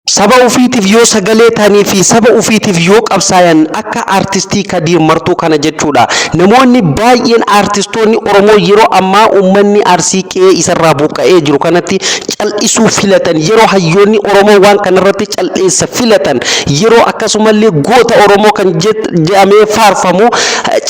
Saba ufiitiif yoo sagalee ta'anii fi saba ufiitiif yoo qabsaayan akka aartistii Kadiir Martuu kana jechuudha. Namoonni baay'een aartistoonni Oromoo yeroo ammaa uummanni Arsii qe'ee isarraa buqqa'ee jiru kanatti cal'isuu filatan, yeroo hayyoonni Oromoo waan kanarratti cal'eessa filatan, yeroo akkasumallee goota Oromoo kan jedhamee faarfamu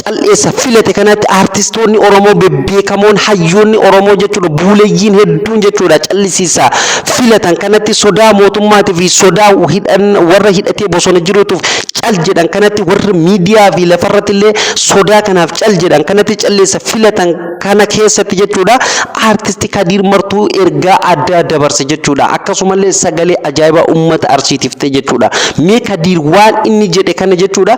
cal'eessa filate kanatti aartistoonni Oromoo bebbeekamoon, hayyoonni Oromoo jechuudha, buuleyyiin hedduun jechuudha callisiisa filatan kanatti, sodaa mootummaatii fi sodaa hidhan warra hidhatee bosona jirutuuf cal jedhan kanatti, warri miidiyaa fi lafarratti illee sodaa kanaaf cal jedhan kanatti, calleessa filatan kana keessatti jechuudha, aartisti Kadiir Martuu ergaa addaa dabarse jechuudha. Akkasumallee sagalee ajaa'ibaa uummata Arsiitiif ta'e jechuudha. Mee Kadiir waan inni jedhe kana jechuudha,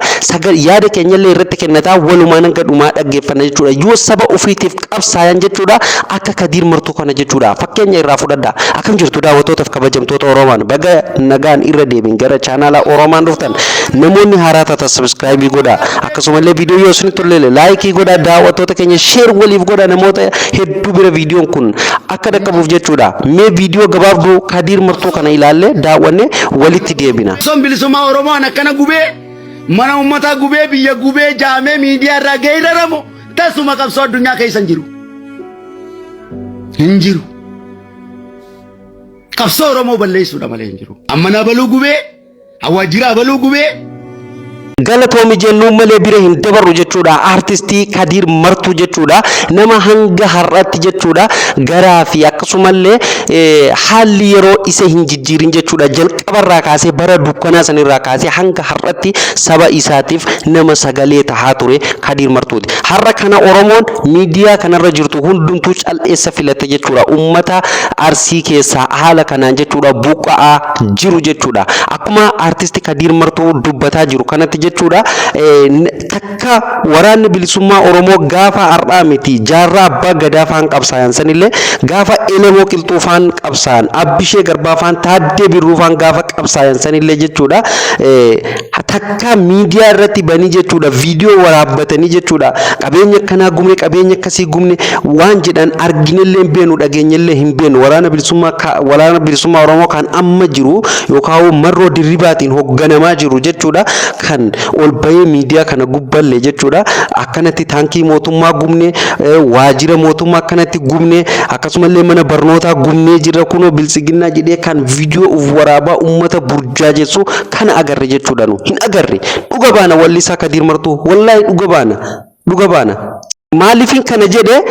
yaada keenyallee irratti kennataa walumaan hanga dhumaa dhaggeeffanna jechuudha. Yoo saba ofiitiif qabsaayan jechuudha, akka Kadiir Martuu kana jechuudha. Fakkeenya irraa fudhadha. Akkam jirtu daawwattootaaf kabajamtoota Oromaan? Baga nagaan irra deebiin gara chaanaala Oromaan dhuftan. Namoonni haaraa taatan subscribe godha. Akkasumallee viidiyoo yoo isinitti tolle like godha. Daawwattoota keenya share waliif godha, namoota hedduu bira viidiyoon kun akka dhaqqabuuf jechuudha. Mee viidiyoo gabaabduu Kadiir Martuu kana ilaalle daawwanne walitti deebina. Qabsoon bilisummaa Oromoo an akkana gubee, mana uummataa gubee, biyya gubee, jaamee miidiyaa irraa geeraramu tasuma qabsoo addunyaa keessa hin jiru. Hin jiru. Qabsoo Oromoo balleessuudha malee hin jiru. Amma na baluu gubee, waajjira abaluu gubee. Galatoomi jennuun malee bira hin dabarru jechuudha. Aartistii Kadiir Martuu jechuudha. Nama hanga har'aatti jechuudha. Garaa fi akkasumallee haalli yeroo isa hin jijjiirin jechuudha. Jalqabarraa kaasee, bara dukkanaa sanirraa kaasee hanga har'atti saba isaatiif nama sagalee tahaa ture Kadiir Martuuti. Har'a kana Oromoon miidiyaa kanarra jirtu hundumtuu cal'eessa filatte jechuudha. Uummata Arsii keessaa haala kanaan jechuudha buqqa'aa jiru jechuudha. Akkuma aartisti Kadiir Martuu dubbataa jiru kanatti jechuudha, takka waraanni bilisummaa Oromoo gaafa har'aa miti, jaarraa abbaa gadaa faan qabsaayan sanillee, gaafa Elemoo Qilxuu faan qabsaayan, Abbishee Garbaa faan, Taaddee Birruu faan gaafa qabsaayan sanillee jechuudha, takka miidiyaa irratti banii jechuudha, viidiyoo waraabbatanii jechuudha, qabeenya akkanaa gubne, qabeenya akkasii gubne waan jedhan arginellee hin beenu, dhageenyellee hin beenu. Waraana bilisummaa Oromoo kan amma jiru yookaan Marroo Dirribaatiin hoogganamaa jiru jechuudha, kan ol bahee miidiyaa kana gubballee jechuudha, akkanatti taankii mootummaa gubne, waajjira mootummaa akkanatti gubne, akkasumallee mana barnootaa gubnee jirra, kunoo biltsiginnaa jedhee kan viidiyoo uf waraabaa uummata burjaajessu kana agarre jechuudha. Nu hin agarre. Dhuga baana, wallisaa Kadiir Martuu, wallaahi dhuga baana, dhuga baana. Maaliifin kana jedhe?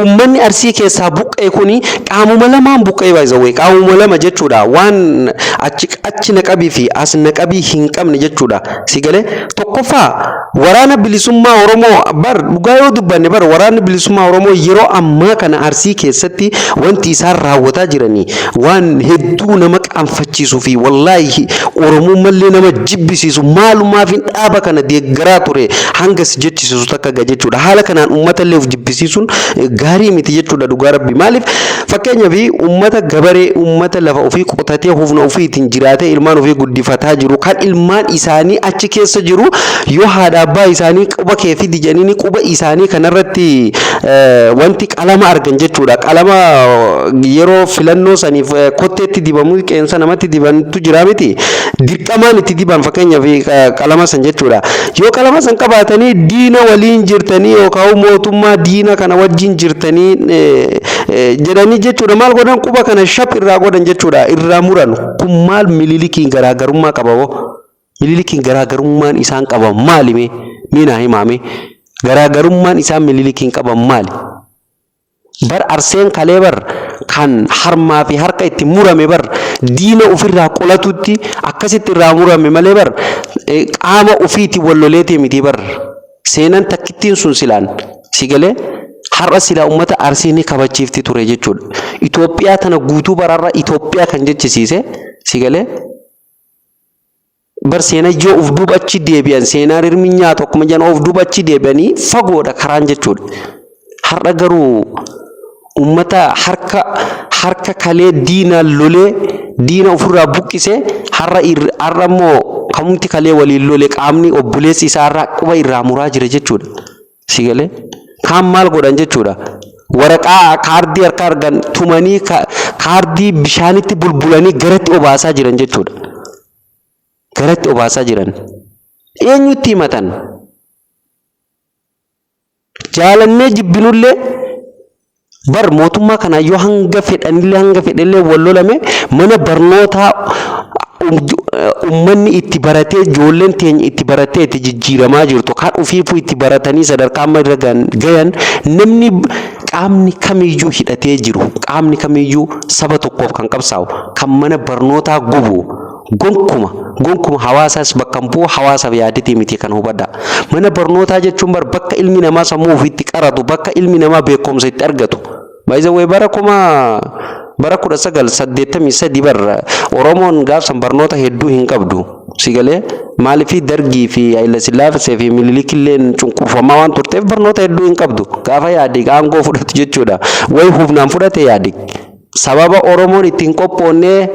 Uummanni Arsii keessaa buqqa'e kuni qaamuma lamaan buqqa'e baay'isawwee, qaamuma lama jechuudha, waan achi achi naqabii fi as naqabii hin qabne jechuudha. Si galee? Tokkoffaa, waraana bilisummaa Oromoo bar dhugaa yoo dubbanne, bar waraanni bilisummaa Oromoo yeroo ammaa kana Arsii keessatti wanti isaan raawwataa jiranii waan hedduu nama qaanfachiisuu fi wallaahi Oromummallee nama jibbisiisu, maalumaaf hin dhaaba kana deeggaraa ture hanga si jechisiisu takka ga jechuudha. Haala kanaan uummata illee of jibbisiisuun gaarii miti jechuudha, dhugaa rabbi. Maaliif? Fakkeenyaaf uummata gabaree, uummata lafa ofii qotatee, humna ofiitiin jiraatee ilmaan ofii guddifataa jiru, kan ilmaan isaanii achi keessa jiru, yoo haadha abbaa isaanii quba kee fidi jedhanii quba isaanii kanarratti wanti qalama argan jechuudha. Qalama yeroo filannoo saniif kotteetti dibamu, qeensa namatti dibantu jira miti. Dirqamaan itti diban fakkeenyaaf qalama san jechuudha. Yoo qalama san qabaatanii diina waliin jirtanii yookaan mootummaa diina kana wajjin jirtanii jedhanii jechuudha, maal godhan? Quba kana shap irraa godhan jechuudha, irraa muran. Kun maal Minilikiin garaagarummaa qaba hoo? Minilikiin garaagarummaan isaan qaban maali? Mee naa himaame, garaagarummaan isaan Minilikiin qaban maali? Bar Arseen kalee bar kan harmaa fi harka itti murame bar diina ofirraa qolatutti akkasitti irraa murame malee bar qaama ofiitti walloleetii miti. Bar seenan takkittiin sun silaan si galee har'a silaa uummata Arsii ni kabachiifti ture jechuudha. Itoophiyaa tana guutuu bararra Itoophiyaa kan jechisiise si galee bar seenaa yoo of duuba achi deebi'an, seenaa rirmi nyaatu akkuma jedhan, of duuba achi deebi'anii fagoodha karaan jechuudha. Har'a garuu uummata harka harka kalee diinaan lolee diina ofirraa buqqise, har'a har'a immoo kamumti kalee waliin lole qaamni obboleessi isaa irraa quba irraa muraa jira jechuudha. Si galee? Kaan maal godhan jechuudha? Waraqaa kaardii harka argan tumanii Kaardii bishaanitti bulbulanii garatti obaasaa jiran jechuudha. Garatti obaasaa jiran. Eenyutti himatan? Jaalannee jibbinullee bar mootummaa kana yoo hanga fedhanillee, hanga fedhellee wal lolame, mana barnootaa ummanni itti baratee, ijoolleen teenya itti barattee itti jijjiiramaa jirtu, kan ofiifuu itti baratanii sadarkaa amma irra gayan, namni qaamni kamiyyuu hidhatee jiru, qaamni kamiyyuu saba tokkoof kan qabsaa'u, kan mana barnootaa gubu gonkuma gonkuma hawaasaas bakka hin bu'u, hawaasaaf yaadatii miti kan hubadha. Mana barnootaa jechuun bar bakka ilmi namaa sammuu ofiitti qaratu, bakka ilmi namaa beekumsa itti argatu. By the way, bara 1983 bar Oromoon gaafsan barnoota hedduu hin qabdu. Si galee? Maaliifii Dargii fi Haayila Sillaasee fi Minilik illeen cunqurfamaa waan turteef barnoota hedduu hin qabdu. Gaafa Yaadig aangoo fudhatu jechuudha. Wayi humnaan fudhate Yaadig. Sababa Oromoon ittiin qophoonnee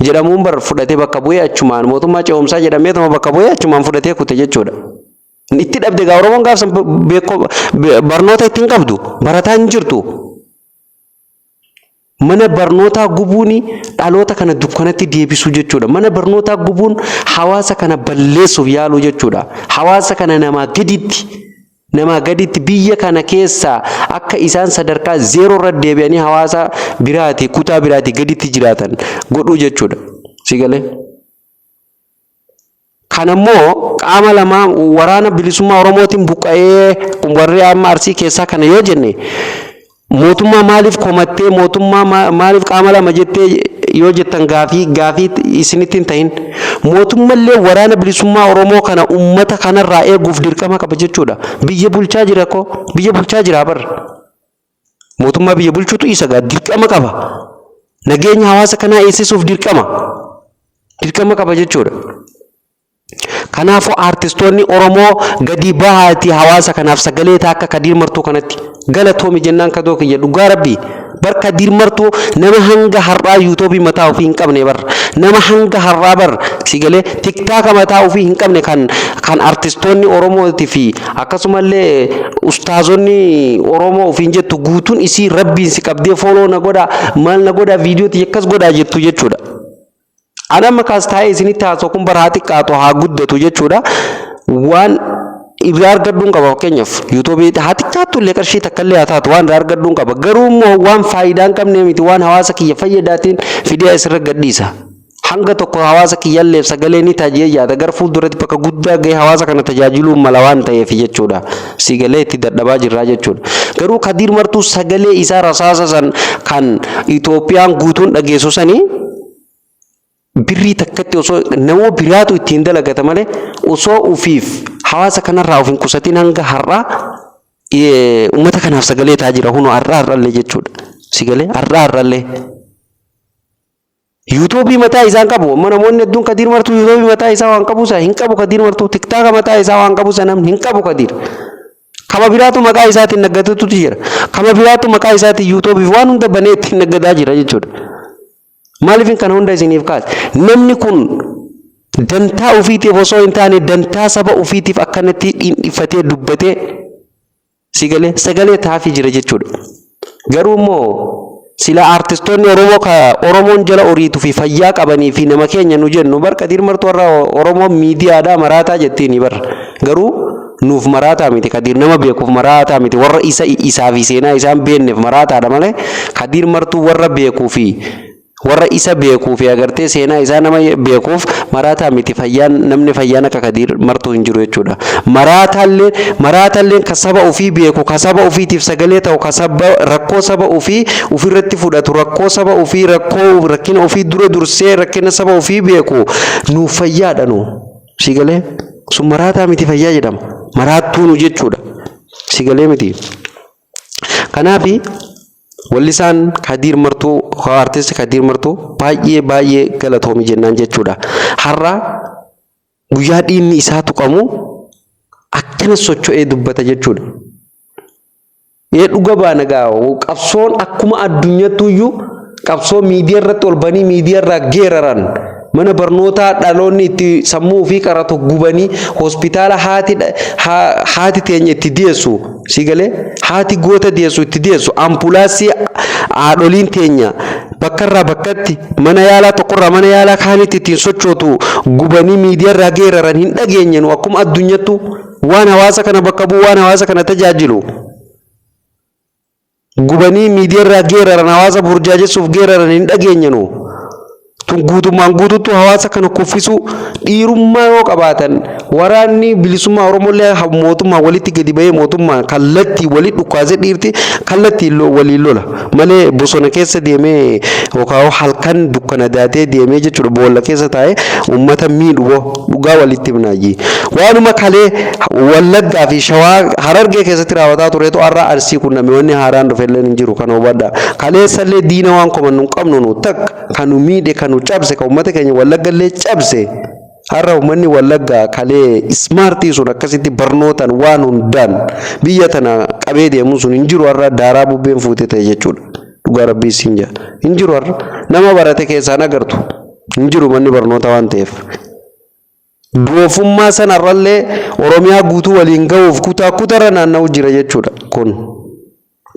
jedhamuun bar fudhatee bakka bu'ee, achumaan mootummaa ce'umsaa jedhameetuma bakka bu'ee achumaan fudhatee kute jechuudha. Itti dhabde gaa. Oromoon gaafsan barnoota ittiin qabdu, barataa hin jirtu. Mana barnootaa gubuun dhaloota kana dukkanatti deebisuu jechuudha. Mana barnootaa gubuun hawaasa kana balleessuuf yaaluu jechuudha. Hawaasa kana namaa gaditti biyya kana keessa akka isaan sadarkaa zeeroo irra deebi'anii hawaasa biraati, kutaa biraati gaditti jiraatan godhuu jechuudha. Si galee? Kanammoo qaama lamaa Waraana Bilisummaa Oromootiin buqqa'ee warri amma Arsii keessaa kana yoo jenne, mootummaa maaliif komattee, mootummaa maaliif qaama lama jettee yoo jettan, gaafii isinitti hin ta'in. Mootummallee Waraana Bilisummaa Oromoo kana ummata kanarraa eeguuf dirqama qaba jechuudha. Biyya bulchaa jira koo, biyya bulchaa jira bar. Mootummaa biyya bulchuutu isa gaa dirqama qaba. Nageenya hawaasa kanaa eegsisuuf dirqama qaba jechuudha. Kanaafuu aartistoonni Oromoo gadi bahaati hawaasa kanaaf sagalee ta'a. Akka Kadiir Martuu kanatti galatoomi jennaan. Kadoo kiyya, dhugaa rabbii bar, Kadiir Martuu nama hanga har'aa YouTubeii mataa ofii hin qabne bar, nama hanga har'aa bar, si galee, TikToka mataa ofii hin qabne, kan artistoonni Oromootii fi akkasumallee ustaazonni Oromoo ofiin jettu guutuun isii rabbiin si qabdee follow na godhaa, maal na godhaa, viidiyoo akkas godhaa jettu jechuudha. Ani amma kaas taa'ee isinitti haasa'u kun bara haa xiqqaatu haa guddatu jechuudha. Waan irraa argadhuun qaba. Fakkeenyaaf, YouTubeii haa xiqqaattu illee, qarshii takka illee haa taatu, waan irraa argadhuun qaba. Garuu immoo waan faayidaa hin qabne miti, waan hawaasa kiyya fayyadaatiin fidee asirra gadhiisa. Hanga tokko hawaasa kiyyalleef sagalee ni taajee yaada, gara fuulduratti bakka guddaa gahee hawaasa kana tajaajiluu mala waan ta'eef jechuudha. Si galee? Itti dadhabaa jirraa jechuudha. Garuu Kadiir Martuu sagalee isaa rasaasa san kan Itoophiyaan guutuun dhageessu sanii birrii takkatti osoo nama biraatu ittiin dalagata malee, osoo ufiif hawaasa kanarraa of hin qusatin, hanga har'aa uummata kanaaf sagalee ta'aa jira hunoo har'aa har'allee jechuudha. Si galee? Har'aa har'allee. YouTubeii mataa isaan qabu. Amma namoonni hedduun Kadiir Martuu YouTubeii mataa isaa waan qabu isa hin qabu. Kadiir Martuu TikToka mataa isaa waan qabu isa namni hin qabu Kadiir. Kama biraatu maqaa isaatiin naggatutu jira. Kama biraatu maqaa isaatiin YouTubeiif waan hunda banee ittiin naggadaa jira jechuudha. Maaliif kana hunda isiniif kaase? Namni kun dantaa ofiitiif osoo hin taane dantaa saba ofiitiif akkanatti dhindhifatee dubbatee, si galee, sagalee taafii jira jechuudha. Garuu immoo sila aartistoonni Oromoo ka Oromoon jala oriituu fi fayyaa qabanii fi nama keenya nu jennu bar, Kadiir Martuu warra Oromoo miidiyaadhaa maraataa jettiini bar. Garuu nuuf maraataa miti Kadiir, nama beekuuf maraataa miti. Warra isa isaa fi seenaa isaan beekneef maraataadha malee, Kadiir Martuu warra beekuu fi warra isa beekuu fi agartee seenaa isaa nama beekuuf maraataa miti. Fayyaan, namni fayyaan akka Kadiir Martuu hin jiru jechuudha. Maraataalleen ka saba ofii beeku, ka saba ofiitiif sagalee ta'u, ka saba rakkoo saba ofii ofirratti fudhatu, rakkoo saba ofii, rakkoo rakkina ofii dura dursee rakkina saba ofii beeku nuuf fayyaadha nu. Si galee? Sun maraataa miti, fayyaa jedhama. Maraattuu nu jechuudha. Si galee miti? Kanaafi wallisaan Kadiir Martuu, aartisti Kadiir Martuu, baay'ee baay'ee galatoomi jennaan jechuudha. Har'a guyyaa dhiinni isaa tuqamu akkana socho'ee dubbata jechuudha. Ee, dhuga baana gaa, qabsoon akkuma addunyattuyyuu qabsoo miidiyaa irratti ol banii miidiyaa irraa geeraran, mana barnootaa dhaloonni itti sammuu ofii qaratu gubanii, hospitaala haati teenya itti deessu, si galee, haati goota deessu itti deessu, ambulaansii haadholiin teenya Bakkarraa bakkatti, mana yaalaa tokkorraa mana yaalaa kaanitti ittiin sochootu gubanii miidiyaarraa geeraran hin dhageenye nu. Akkuma addunyattu waan hawaasa kana bakka bu'u, waan hawaasa kana tajaajilu gubanii miidiyaarraa geeraran, hawaasa burjaajessuuf geeraran hin dhageenye nu. Tun guutummaan guututtu hawaasa kana kuffisuu. Dhiirummaa yoo qabaatan, waraanni bilisummaa Oromollee mootummaa walitti gadi bahee, mootummaa kallattii walitti dhukkaasee, dhiirti kallattii waliin lola malee, bosona keessa deemee yookaan halkan dukkana daatee deemee jechuudha, boolla keessa taa'ee uummata miidhu boo. Dhugaa walitti himnaayyii. Waanuma kalee Wallaggaa fi Shawaa, Harargee keessatti raawwataa turetu har'a Arsii qunname. Wanni haaraan dhufe illee hin jiru, kana hubadhaa. Kaleessallee diina waan komannu hin qabnu nu. Takka kan nu miidhe, kan nu cabse, kan uummata keenya Wallagga illee cabse. Har'a uummanni Wallaggaa kalee smartii sun, akkasitti barnootaan waan hundaan biyya tana qabee deemu sun hin jiru. Har'a daaraa bubbeen fuutee ta'e jechuudha. Dhugaa rabbii siin jaa. Hin jiru har'a. Nama barate keessaan agartu. Hin jiru manni barnoota waan ta'eef. Doofummaa sanarrallee Oromiyaa guutuu waliin gahuuf kutaa kutarra naanna'u jira jechuudha kun.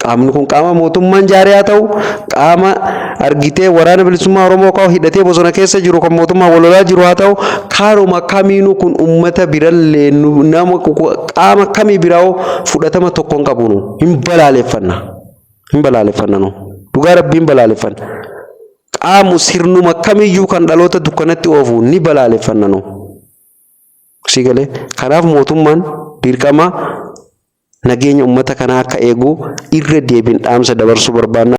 Qaamni kun qaama mootummaan jaaree haa ta'u, qaama argitee waraana bilisummaa Oromoo kaa'u hidhatee bosona keessa jiru kan mootummaa wal lolaa jiru haa ta'u, karuma kamiinuu kun uummata birallee nama qaama kamii biraa fudhatama tokko hin qabu nu. Hin balaaleffanna. Hin balaaleffanna nu. Dhugaa rabbii hin balaaleffanna. Qaamu sirnuma kamiyyuu kan dhaloota dukkanatti oofu ni balaaleffanna nu. Si galee? Kanaaf mootummaan dirqama nageenya uummata kanaa akka eegu irra deebiin dhaamsa dabarsuu barbaanna.